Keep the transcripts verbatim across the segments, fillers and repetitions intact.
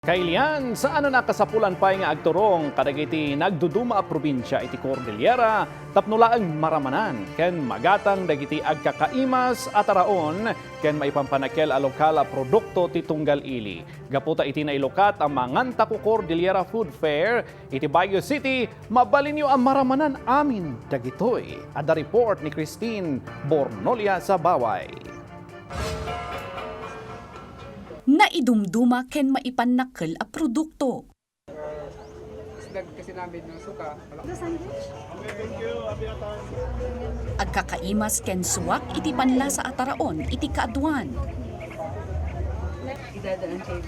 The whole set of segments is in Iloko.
Kailian, saan a kasapulan pay nga agturong kadagiti nagduduma a probinsia iti Cordillera tapno laeng maramanan ken magatang dagiti agkakaimas a taraon ken maipampanakel a lokal a produkto ti tunggal ili. Gapu ta iti nailukat a Mangantaku Cordillera Food Fair iti Baguio City, mabalinyo a maramanan amin dagitoy. Adda report ni Christine Bornolia Sabaway. Naidumduma ken maipannakkel a produkto. Agkakaimas ken suak iti panlasa a taraon iti kaaduan. Idadaan kay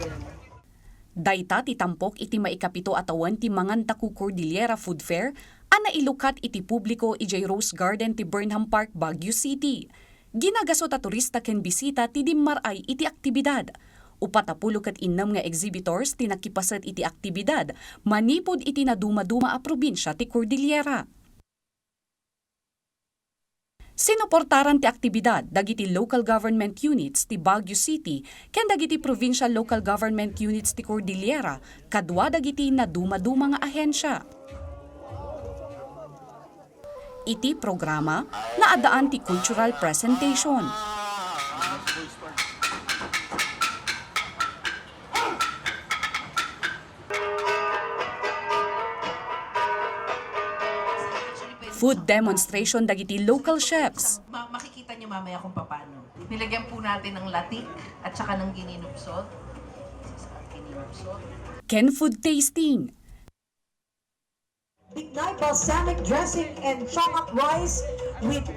Dayta ti tampok iti maikapito a tawen ti Mangantaku Cordillera Food Fair a nailukat iti publiko idiay Rose Garden ti Burnham Park, Baguio City. Ginagasut a turista ken bisita ti dimmar-ay iti aktibidad. Upat a pulo ket innem nga exhibitors ti nakipaset iti aktibidad manipud iti nadumaduma a probinsia ti Cordillera. Sinuportaran ti aktibidad dagiti local government units ti Baguio City ken dagiti provincial local government units ti Cordillera kadua dagiti nadumaduma nga ahensia. Iti programa, naaddaan ti cultural presentation. Food demonstration dagiti local chefs. Ma-, makikita niyo mamaya kung paano. Nilagyan po natin ng latik at saka ng gininupsot. Gininupsot. Ken food tasting. Bignay balsamic dressing and chomak rice with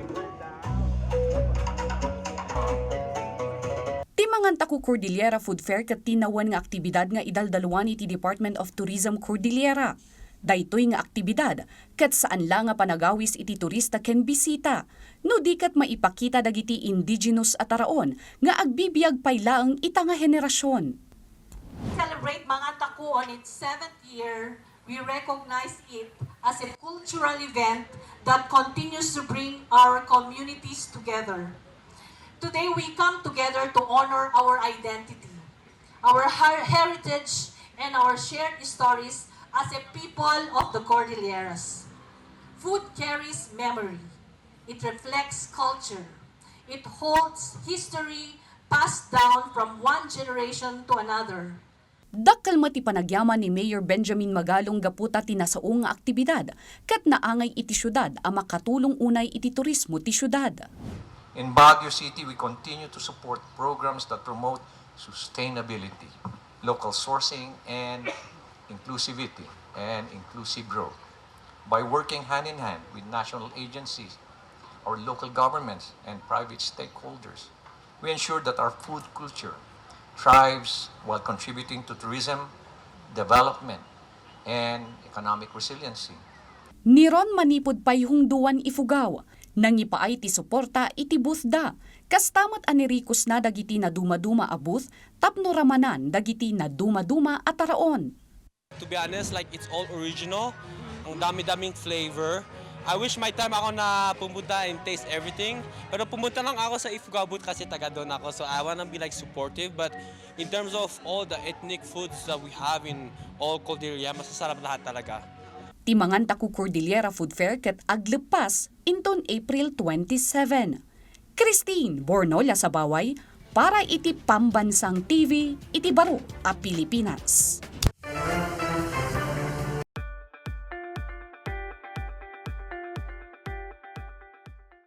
Ti Mangantaku Cordillera Food Fair ket tinawen nga aktibidad nga idaldaluan iti Department of Tourism Cordillera. Daytoy nga aktibidad ket saan la nga panagawis iti turista ken bisita, no di ket maipakita dagiti indigenous a taraon nga agbibiag pay laeng ita nga henerasion. Celebrate Mangantaku on its seventh year, we recognize it as a cultural event that continues to bring our communities together. Today, we come together to honor our identity, our her-, heritage, and our shared stories as a people of the Cordilleras. Food carries memory. It reflects culture. It holds history passed down from one generation to another. Dakkel met ti panagyaman ni Mayor Benjamin Magalong gapu ta ti nasao nga aktibidad ket naangay iti siudad a makatulong unay iti turismo ti siudad. In Baguio City, we continue to support programs that promote sustainability, local sourcing, and inclusivity and inclusive growth. By working hand in hand with national agencies, our local governments, and private stakeholders, we ensure that our food culture thrives while contributing to tourism, development, and economic resiliency. Niron manipud pay hungduan ifugaw, nangipaay ti suporta iti booth da, kasta met a nirikusna dagiti nadumaduma a booth tapno ramanan dagiti nadumaduma a taraon. To be honest, like, it's all original. Ang dami-daming flavor. I wish may time ako na pumunta and taste everything. Pero pumunta lang ako sa Ifugao booth kasi taga doon ako. So I wanna be, like, supportive. But in terms of all the ethnic foods that we have in all Cordillera, masasarap lahat talaga. Ti Mangantaku Cordillera Food Fair ket agleppas inton April twenty-seven. Christine Bornola Sabaway para iti Pambansang T V iti baro a Pilipinas.